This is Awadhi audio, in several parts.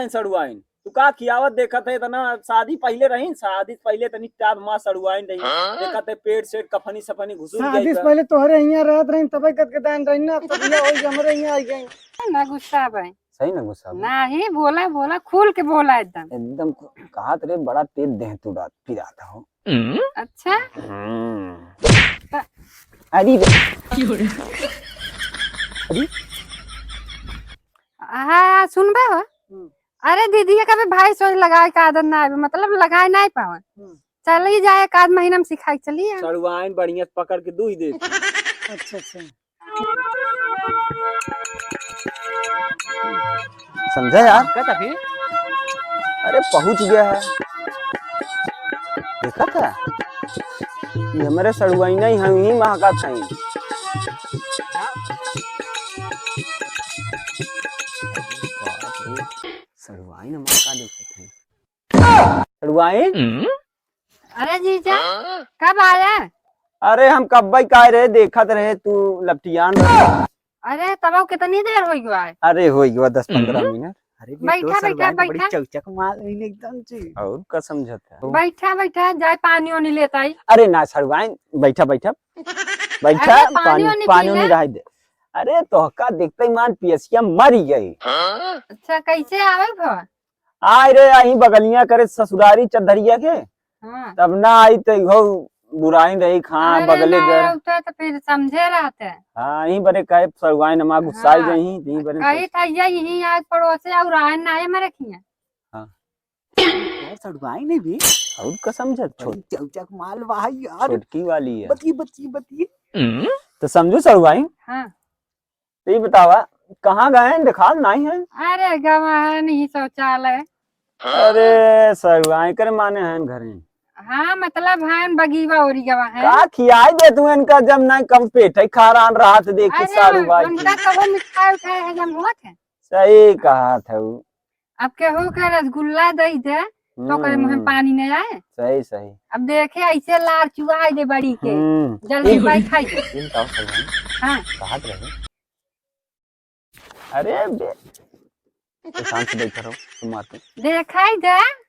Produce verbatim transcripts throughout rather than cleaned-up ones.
हैं सड़ुआइन। तू का खियावत देखत है इतना? शादी पहिले रही, शादी से पहिले तनी टाप माँ सड़ुआइन रही। हाँ? देखत है पेट सेट कफनी सफनी घुसुर शादी गई से बा। पहिले तोहरे हियाँ रहत रही, तबे गदगदान रही ना, अब तो बियाह होई, हमरे हियाँ आई गई। ना गुस्सा बा। सही ना गुस्सा बा। नाही, बोला, बोला, खुल के बोला एकदम। एकदम खु-, कहत रे, बड़ा तेज देह तू रात पिरात हो। अच्छा? हम्म। त- अरे रे। अरे। हाँ, सुनबे हो? हम्म। अरे दीदी, कभी भाई सोच लगाए का आदत ना आवे, मतलब लगाए नहीं पावन। हम्म। चली जाए, एक आध महीना में सिखाई, चलिए। सड़ुआइन बढ़िया से पकड़ के दूध दे। अच्छा, अच्छा। समझा यार? का तभी? अरे पहुँच गया है। देखा था? ये हमारे सड़ुआइन ही हम ही महका था। सड़ुआइन महका देखत है। सड़ुआइन? अरे जीजा, कब आया? अरे हम कब्बे का आए रहे, देखत रहे तू लपटियान रहे। अरे तब कितनी देर हो गया है? अरे हो गया दस पन्द्रह हम्म। मिनट। अरे बे, बैठा, तो बैठा, सड़ुआइन तो बड़ी बैठा। चौचक माल है एकदम से। और का समझत है? बैठा, बैठा, जाए पानी वानी लेता आई। अरे ना सड़ुआइन, बैठा, बैठा। बैठा, अरे पानी पानी, वानी पी पानी ले। वानी रह दे। अरे तोहका देखते ही मान पियसिया मरी गई। अच्छा, कैसे आवे भवा? आय रे, अहीं बगलिया करे ससुरारी चरधरिया के। हाँ। तब ना आई तो इहो बुराई रही, हाँ, अरे बगले ना, घर। उठा तो फिर समझे रहते। हाँ, यहीं बरे कहे सड़ुआइन नमा गुस्साई हाँ। गई, यहीं बरे कही था, ये यहीं आज पड़ोसे और आए ना आए मरे खिया। हाँ। यार, सड़ुआइन नहीं भी। और का समझत, छोट- बड़ी चौचक माल बा यार। छोटकी वाली है। बतिए, बतिए, बतिए। तो समझू सड़ुआइन? हाँ। तो ये बतावा, कहाँ गए हैं, दिखात नहीं है? अरे, गवा है नहीं शौचालय। अरे, सड़ुआइन करे माने हैं घरे। हाँ, मतलब है बगीवा ओरी गवा है। का खियाई दे तू इनका, जब नहीं कम पेट है, खारान रात देखी अरे, साड़ू बाई उनका की। कबो मिठाई उठाई है, जब होत है। सही कहा था वो। अब केहू के रसगुल्ला दई दे, तो ओकरे मुँह में हम्म। पानी नहीं आए। सही, सही। अब देखे ऐसे लार चुआई दे बड़ी के, हम्म। जल्दी ई, पाई खाई दे। ई बताओ सड़ुआइन, हाँ। कहत रहे। अरे बे, तो शांत से बैठा रहो, तुम आते। देखाई दे।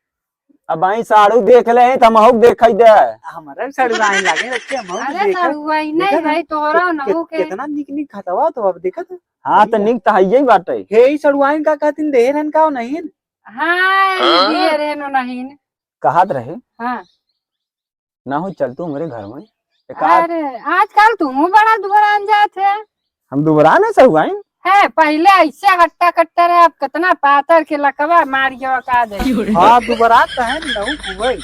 अब आई साड़ू देख ले, तो हमहू देखाई दे। हमारा भी सड़ुआइन लागे, बच्चे, हमहू अरे देखा। सड़ुआइन नहीं देखा ना? है, तोहरा कि-, नहू के। कितना निक निक खतवा तो अब देखा था। हाँ, तो बढ़िया। निक तो हइये बाटे। हे, ई सड़ुआइन का कहतिन, देहे रहन का नहीं? हाँ, हाँ? दिए रहे नो नहीं। कहत रहे। हाँ। ना हो, चल तू हमरे घर में। एक आध अरे, आजकल तू बड़ा दुबरान जात है। हम दुबरान है सड़ुआइन? है, पहिले ऐसे हट्टा कट्टा रहे, अब कितना पातर के लकवा मार गया का दे। हाँ, दुबरान तो है, नहू कुबई।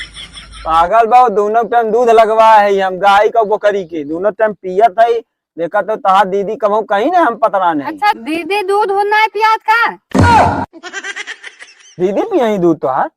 पागल बा, दोनों टाइम दूध लगवा है, हम गाय का बकरी के, दोनों टाइम पियत है, देखा तो तहार दीदी कबहू कहीं ना हम पतरा नहीं। अच्छा, दीदी दूध हो ना पियात का? दीदी पियही दूध तोहार?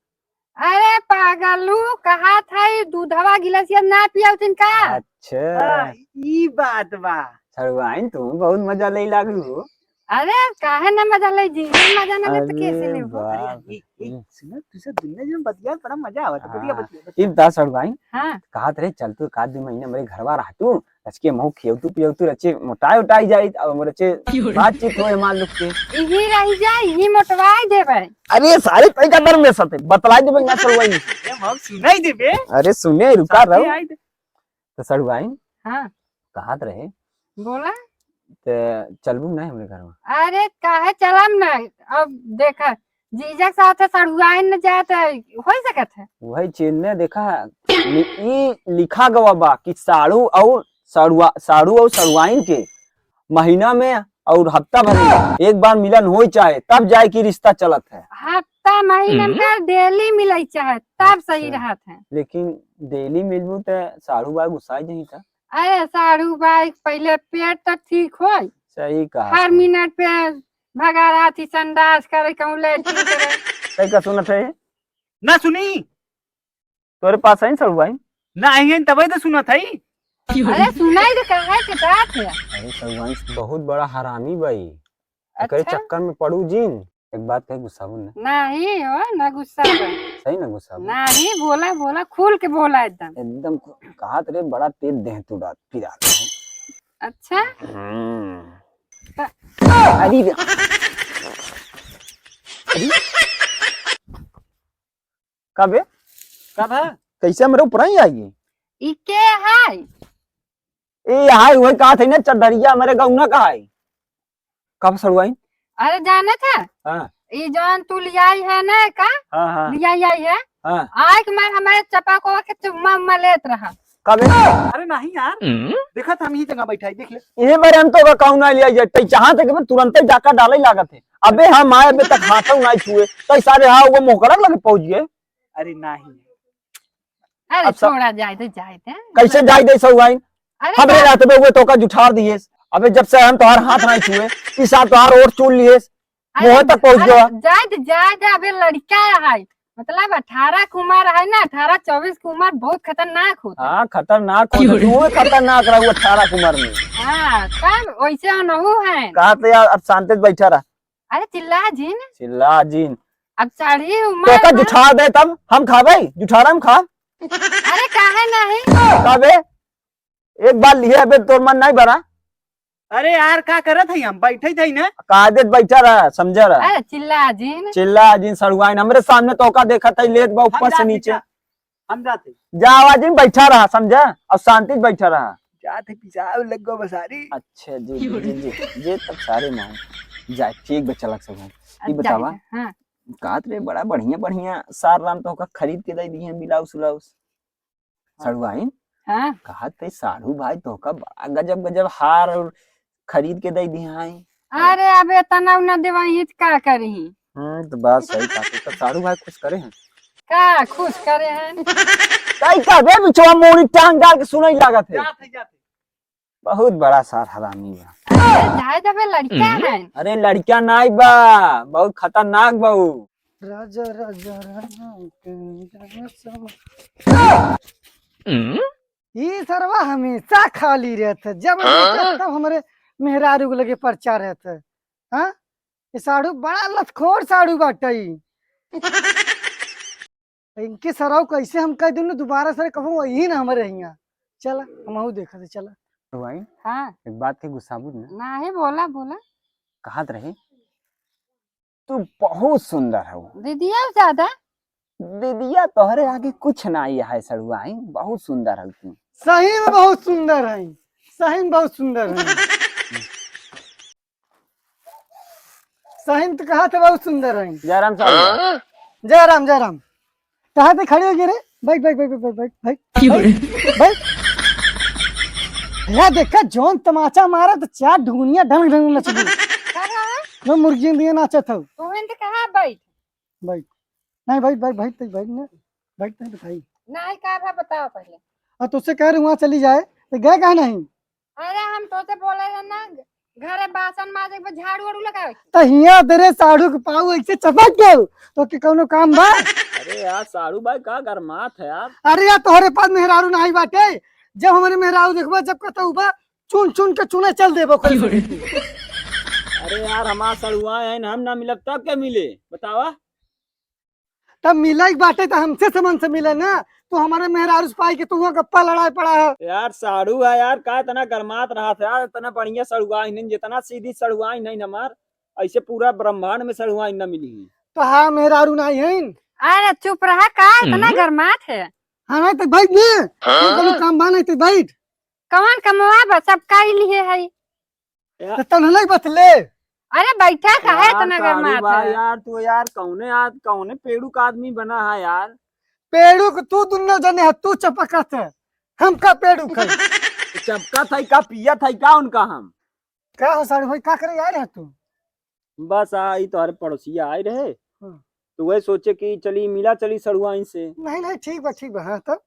अरे पागलू, कहा था ई दूधवा गिलासिया ना पियावतिन का? अच्छा। हाँ, ई बात बा। सड़ुआइन, तू बहुत मजा ले लागलू हो। अरे, काहे ना मजा ले जी? मजा ना ले तो कैसे अरे लेबो? बाप अरे, ई, ई, रे। सुनो, तू से दुनिया जन बतिया, बड़ा मजा आवत है। बतिया, हाँ। बतिया, बतिया। ई बता सड़ुआइन, हाँ। कहत रहे, "चल तू एक आध दो महीना हमरे घरवा रह तू, रचके महू खियौतू पियौतू रचे मोटाई उटाई जाई, अब हम रचे बातचीत होए मान लोग के।" इही रह जाए, इही मोटवाई देबे। अरे सारे पैसा दर में सते, बतलाई देबे ना सड़ुआइन। ए, महू सुनाई देबे। अरे सुने, रुका साथे रहो। आई दे। तो सड़ुआइन हाँ। कहत रहे। बोला। ते चलबू नहीं हमरे घर में? अरे काहे चलम नहीं? अब देखा, जीजा के साथ सड़ुआइन न जाए तो हो सकत है? वही चीज ने देखा, लि-, ई लिखा गवा बा कि साड़ू और सड़ुआ-, साड़ू और सड़ुआइन के महीना में और हफ्ता भर में एक बार मिलन होई चाहे, तब जाए की रिश्ता चलत है। हफ्ता महीना हम्म। में डेली मिले चाहे, तब सही अच्छा। रहत है। लेकिन डेली मिलबू त साढ़ू बाई गुस्साई जही था। अरे साढ़ू बाई, पहिले पेट त ठीक होई। सही कहा हर तू। मिनट पे भगा रहा थी, संडास करे, कहूँ लेटरिन करे। सही का सुनत है? ना सुनी। तोरे पास है सड़ुआइन? ना आई है, तबे तो सुनत है। अरे सुनाई दे, कहाँ के बात है? अरे सड़ुआइन, बहुत बड़ा हरामी बाई। एकरे अच्छा। चक्कर में पड़ू जिन। एक बात कही, गुस्साबू ना। नहीं हो, ना गुस्सा बा। सही ना गुस्साबू? नहीं, बोला, बोला, खुल के बोला एकदम। एकदम खु-, कहत रे, बड़ा तेज देह तू रात, पिरात है। अच्छा? हम्म। त- अरे रे। अरे। कबे? कब है? कैसे हमरे ऊपर ही आइए? ई के है? ए, हाय, वही कहा थे ना, चड्ढरिया हमरे गौना का है। कब सड़ुआइन? अरे, जाने थे? हाँ। ई जौन तू लियाई है ना का? हाँ, हाँ। लियाई आई है? हाँ। आए के मार हमारे चपाकोवा के चुम्मा उम्मा लेत रहा। कबे? अरे नहीं यार, हम्म? देखत हम ही जगह बैठा है, देख ले। इहे बारे हम तो का कहूँ ना लिया जाए, तई चाहत है कि मैं तुरंते जाकर डाले लागत है। अबे हम आए, अबे तक हाथों ना छुए, तई सारे हाँ वो मोकरक लगे पहुँच गए। अरे नहीं। अरे अब सब छोड़ा, जाए दे, जाए दे। कैसे जाए दे सड़ुआइन? अरे हमरे का रात में हुए तो का जुठार दिए। अबे जब से हम तोहार हाथ ना छुए, इस साल तोहार ओठ चूल लिए, अरे, मुँह तक पहुँच अरे, गया। जाए दे, जाए दे, अबे लड़का है, मतलब अठारह के उम्र है ना, अठारह चउबीस के उम्र बहुत खतरनाक होता है। हाँ, खतरनाक होता है, क्यों रे? तू खतरनाक रहा अठारह के उम्र में। हाँ, तब वैसे अनहू है। कहा तो यार, अब शांति से बैठा रहा। अरे चिल्ला जिन। चिल्ला जिन। अब साढ़ी उम्र तो का में जुठार दे तब हम खाबे, जुठारा हम खा। अरे काहे नहीं? खाबे, एक बार लिए अबे तोर मन नहीं भरा। अरे यार, का करत है, हम बैठे थे ना। कायदे बैठा रहा, समझा रहा। अरे चिल्ला जिन। चिल्ला जिन सड़ुआइन, हमरे सामने तो का देखत है, लेत बा ऊपर से नीचे। हम जाते। जा आवाज में बैठा रहा, समझा, और शांति से बैठा रहा। जाते पिसाब लग गो बसारी। अच्छा, जी, जी, जी, जी, ये तब सारे माँ। जा, ठीक बा, चलक सब हम। ई अच्छा, बतावा, हाँ। कहत रहे, बड़ा बढ़िया, बढ़िया सार राम तो का खरीद के दे दी है, ब्लाउज उलाउज। हाँ। सड़ुआइन? हाँ। कहत है, साढ़ू भाई तो का बड़ा गजब, गजब हार और खरीद के दे दी है। अरे, अब इतना उना देवा, ये का करी? हम्म, तो बात सही बात है। तो साढ़ू भाई खुश करे हैं? का खुश करे हैं? कई का बे बिचवा मोड़ी टांग डाल के सुनाई लागत है। जात है, जात है। बहुत बड़ा सार हरामी बा। अरे, जाए दबे, लड़का हम्म। है। अरे, लड़का नाई बा, बहुत खतरनाक बा ऊ। राजा, राजा, राजा, राजा, राजा। हम्म। ई सरवा हमेशा खाली रहत है, जब देखत हाँ? तब हमरे मेहरारू के लगे परचा रहत है। हाँ? ई साढ़ू बड़ा लतखोर साढ़ू बाटे ई। इनके सराव कैसे हम कह दूँ, दुबारा सर कहूँ वही ना हमरे हियाँ। चला, हमहू देखत है, चला। भाई, हाँ। एक बात के गुस्साबू ना। नाही, बोला, बोला। कहत रहे, तू बहुत सुंदर हऊ। दीदिया ज्यादा? दीदिया तोहरे आगे कुछ ना आई है सड़ुआइन, बहुत सुंदर हऊ तू। सही में बहुत सुंदर है, सही में बहुत सुंदर है। सही में तो कहा था बहुत सुंदर है। जयराम साहब। जयराम, जयराम। कहाँ पे खड़े हो गए रे? बैठ, बैठ, बैठ, बैठ, बैठ, बैठ, बैठ। क्यों रे? बैठ। भैया देखा जौन तमाचा मारा तो चार ढुगनिया ढंग ढंग नचबू। का रहा है? जो मुर्गी दिए नाचत हो। तू इनके कहा बैठ? बैठ। नहीं बैठ, बैठ, बैठ, बैठ, बैठ ना। बैठ नहीं तो भाई। नहीं का भा बताओ पहले। और तुझसे कह रहे वहाँ चली जाए तो गए कहाँ नहीं? अरे हम तोसे बोले रहे ना, घरे बासन माजे के बाद झाड़ू वाड़ू लगावे के। त हियां तेरे साढ़ू के पाऊ ऐसे चपक गयो, तो के कौनो काम बा? अरे यार साढ़ू भाई का गरमात है यार। अरे यार तोहरे पास मेहरारू नाही बाटे, जब हमरे मेहरारू देखबा जब कहता उबा चुन चुन के चुने चल देबो। अरे यार हमार सड़ुआ है हम ना मिलब तब के मिले बतावा? तब मिले के बाटे त हमसे समन से मिले ना, तू हमारे मेहरारू से पाई के तू वहाँ गप्पा लड़ाए पड़ा है। यार साढ़ू है यार, का इतना गरमात रहा था यार, इतना बढ़िया सड़ुआइन है, जितना सीधी सड़ुआइन है हमार, ऐसे पूरा ब्रह्मांड में सड़ुआइन ना मिली है। तो हाँ मेहरारू नहीं है। अरे चुप रहा, का इतना हम्म। गरमात है? हाँ नहीं तो बैठ ने, हाँ? तू कोनो काम बा नहीं तो बैठ। कौन कमवा बा, सब काई लिए है। या- तो तनहले बतले। अरे बैठा काहे यार, इतना साढ़ू गरमात बा है? यार, तू यार कौने आद-, कौने पेड़ू का आदमी बना है यार? पेड़ू के तू दुन्नो जने है, तू चपकत है, हम का पेड़ू खाई? चपकत है का, पियत है का उनका हम? का हो साढ़ू भाई, का करे आए रहे तू? बस आ, ई तोहरे पड़ोसिया आए रहे, हाँ। तो वह सोचे कि चली मिला चली सड़ुआइन से। नहीं, नहीं, ठीक बा, ठीक बा, हाँ, तब?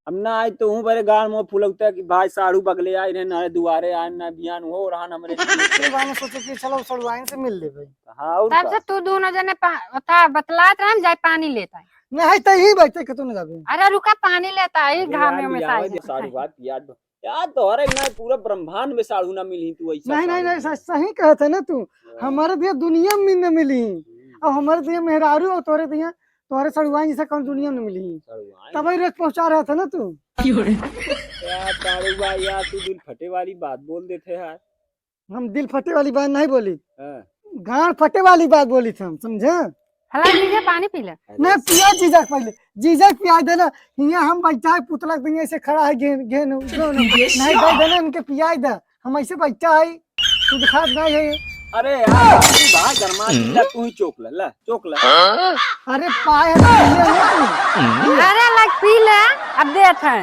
अब ना आए तो हूँ बड़े गाल मुँह फुलौता कि भाई साढ़ू बगले आए रहे, ना दुआरे आए, ना बिहान हो रहा, ना हमरे। फिर बाद में सोचे कि चलो सड़ुआइन से मिल ले भाई। हाँ, और तब का? से तू दोनों जने पा-, ओथा बतलात रहन, जाए पानी लेत आए। नहीं, तो ही बैठे के तू ना जाबे। अरे रुका, पानी लेत आए, अरे घामे यार, में लियावे साई दे है। साढ़ू भाई, पियाज दो। यार, तोहरे ना पूरा ब्रह्मांड में साढ़ू ना मिली तू ऐसा नहीं, नहीं, साढ़ू नहीं, में। सच, सही कहत है ना तू। हाँ। हमारे दिया दुनिया में न मिली। हम्म। अब हमारे दिया मेहरारू और तोहरे दिया, तोहरे सड़ुआइन जैसा कौन दुनिया में मिली। सड़ुआइन? तब ही रोज पहुंचा रहा था ना तू। क्यों रे? यार, साढ़ू भाई, यार, तू दिल फटे वाली बात बोल देते यार। हम दिल फटे वाली बात नहीं बोली। हाँ। गांड फटे वाली बात बोली थी हम, समझे? फला जीजा, पानी पी ले। अरे ना, पिया जीजा के पहिले, जीजा के पिया दे ना। हियाँ हम बैठा है, पुतला के दुनिया से खड़ा है, घेन, घेन, घेन। नहीं, दे देना, इनके पिया दे। हम ऐसे बैठा है, तू दिखात नहीं है। अरे यार, तू भाई गरमा, ला, तू ही चोक ले, ला, चोक ले। अरे पाए है, पी ले ना तू। अरे लग पी ले, अब देत है।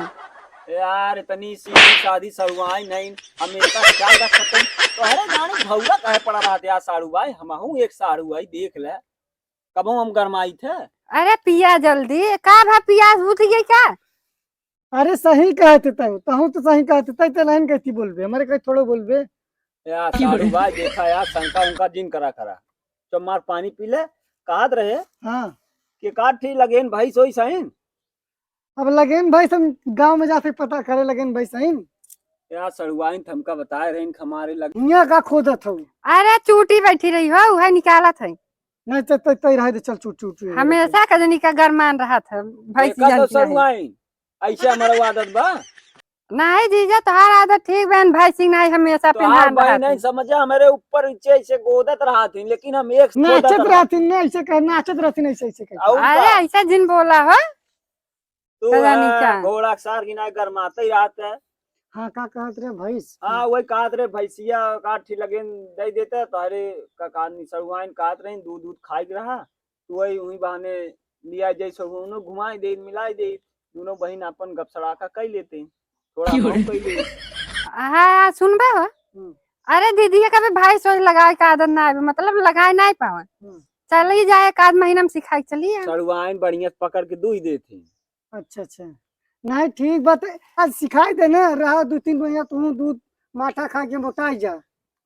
यार, इतनी सीधी सादी सड़ुआइन नहीं, हमेशा ख्याल रखत है। तो अरे जाने भौरा काहे पड़ा रहत यार साड़ू भाई, हमहू एक साड़ू भाई देख ले, कबो हम गरमाई थे। अरे पिया जल्दी, का भा पियास बुझ गई का? अरे सही कहत है तू, तहूँ तो सही कहत है, तै तो लाइन कहती बोलबे, हमारे कहीं थोड़ो बोलबे। यार साड़ू भाई देखा यार, शंका उनका जिन करा करा, चुप मार पानी पी ले। कहत रहे हाँ। कि का ठी लगेन भैंस होई सहीन? अब लगेन भैंस हम गाँव में जाके पता करे लगेन भैंस सहीन। यार सड़ुआइन त हमका बताए रहीन कि हमारे लग हियाँ का खोदत हऊ? अरे चूटी बैठी रही हो, उहे निकालत है। नहीं तो तै तै रहे दे, चल चूटी उटी। हमेशा का जनी का गरमान रहत है, भैंस देखा तो जानती है। सड़ुआइन, ऐसे हमारा आदत बा। नहीं जीजा, तोहार आदत ठीक बहन, भैंसी नहीं हमेशा तोहार पेन्हान बहन रहत नहीं है। समझे, हमारे ऊपर नीचे ऐसे गोदत रहत है, लेकिन हम एक नाचत खोदत रहत। रहत है ना, ऐसे कर, नाचत रहत है, ऐसे, ऐसे कर। और अरे का? ऐसा जिन बोला हो। तू पता नहीं है, क्या? घोड़ा के सार की ना गरमाते ही रहत है। हाँ, का कहत रहे भैंस? हाँ, वही कहत रहे भैंसिया का ठी लगेन दे देते, तो अरे का, का सड़ुआइन कहत रहे दूध, दूध खाई के रहा, तो वही, वही बहाने लिया जाए, सब उन्हों घुमाई दे, मिलाई दे, दोनों बहिन अपन गपसड़ाका कई लेते, थोड़ा क्यों हम रे? कई ले। हाँ, सुनबे हो? हम्म। अरे दीदी के कभी भाई सोच लगाए का आदत ना आवे, मतलब लगाए नहीं पावन। हम्म। चली जाए, एक आध महीना में सिखाई के चली आए। सड़ुआइन बढ़िया से पकड़ के दूध देते। अच्छा, अच्छा। नहीं, ठीक बात है। आज सिखाई दे ना, रहा दो तीन महीना तू दूध माठा खा के मोटाई जा।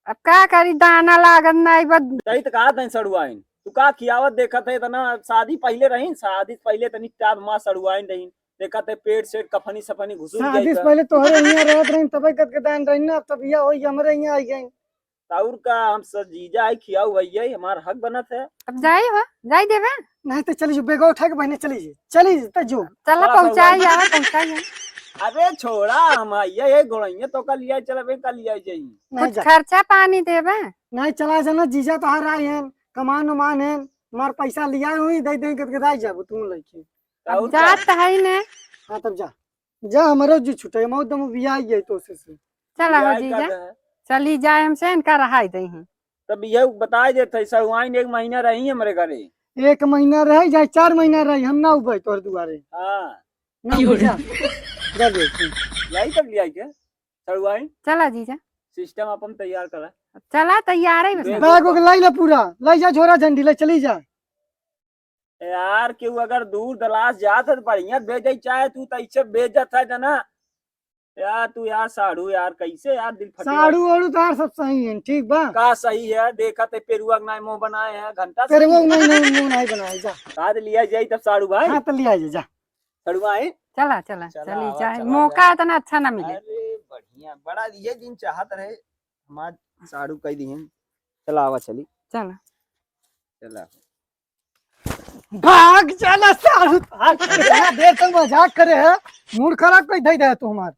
अब का करी, दाना लागत नहीं बा। सही तो कहा था सड़ुआइन, तू का खियावत देखत है इतना, शादी पहिले रही, शादी से पहिले तनी टाप माँ सड़ुआइन रही, देखत है पेट सेट कफनी सफनी घुसुर शादी से जाई बा। पहिले तोहरे यहाँ रहत रही, तबे गदगदान रही ना, तब यह होई हमरे यहाँ आई गई। और का, हम सब जीजा है, खियाऊ भैया, हमार हक बनत है। अब जाई हो, जाई देवे। नहीं तो चली जो, बेगवा उठा के बहने चली जी, चली जी, तो जो। चला चला पहुँचाई सड़ुआइन। आवे, पहुँचाई आवे। अबे छोड़ा, हम आइए, ये गोड़ैया तो का लिया चलबे, का लिया जाई। नहीं कुछ जा। खर्चा पानी देवे। नहीं चला जाना, जीजा तोहार आई हैं, कमान उमान हैं, मार पैसा लिया हुई, दे दे गदगदाई जाबू तू लइके। अब और जात का? है ही ने। हाँ तब जा, जा हमारो जी छुटे, मौत दम बिया आई है तो से से। चला हो बियाह जीजा, कर दे। चली जाए हमसे, इनका रहाई दे हैं। तब ये बताए देत है, सड़ुआइन एक महीना रही हमरे घरे। एक महीना रही, चाहे चार महीना रही, हम ना उबे तोहर दुआरे। हाँ। ना उबे, जा। जा दे। यही तक लिया के सड़ुआइन। चला जीजा। सिस्टम अपन तैयार करा। चला, तैयार है बस। बैग उग लाई ले पूरा, लाई जा झोरा झंडी, ले चली जा। यार, केहू अगर दूर दलास जात है, तो बढ़िया भेजे, चाहे तू तो ऐसे भेजत है जना। यार, तू यार, साढ़ू यार, कैसे यार, दिल फटे साढ़ू वाड़ू तो यार सब सही है, ठीक बा? का सही है? देखा ते पेरुआ के नाई मुंह बनाए हैं, घंटा सही पेरुआ है। के नाई मुंह, मुंह नाई बनाए, जा। आज लिया जाई तब साढ़ू भाई। हाँ, तो लिया जाई, जा। साढ़ू भाई। चला, चला, चला, चली आवा, जाए। चला मौका जाए। इतना अच्छा ना मिले। अरे, बढ़िया, बड़ा ये दिन चाहत रहे, हमार साढ़ू कह दी हैं। चला, आवा, चली। चला। चला। भाग चला साढ़ू, भाग। इतना देर तक मजाक करे है, मूड खराब कर दे दे तू हमार।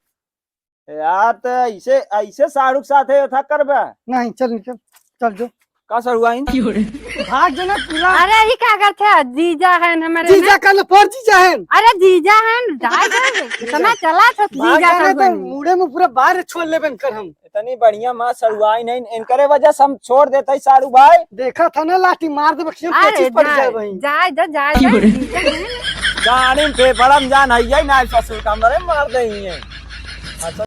यार, तो ऐसे, ऐसे साढ़ू के साथ है, था करबे? नहीं, चल निकल, चल जो। का सड़ुआइन? भाग जो ना पूरा। अरे, ई का करत है? जीजा है न हमारे जीजा में। का न पर जीजा है। अरे, जीजा है न, जाए दे। इतना चला था भाग जीजा जाने का तो बन। मुड़े में पूरा बार छोड़ लेबे कर हम। इतनी बढ़िया माँ सड़ुआइन है, इनकरे वजह से हम छोड़ देते हैं साढ़ू भाई। देखा था ना, लाठी मार दे, बखियम अरे, पच्चीस पड़ जाए जाए भाई। जाए दे, जाए दे, जीजा है। गाड़ी में फेफड़ा में जान है, यही ना ससुर का मरे मार देंगे।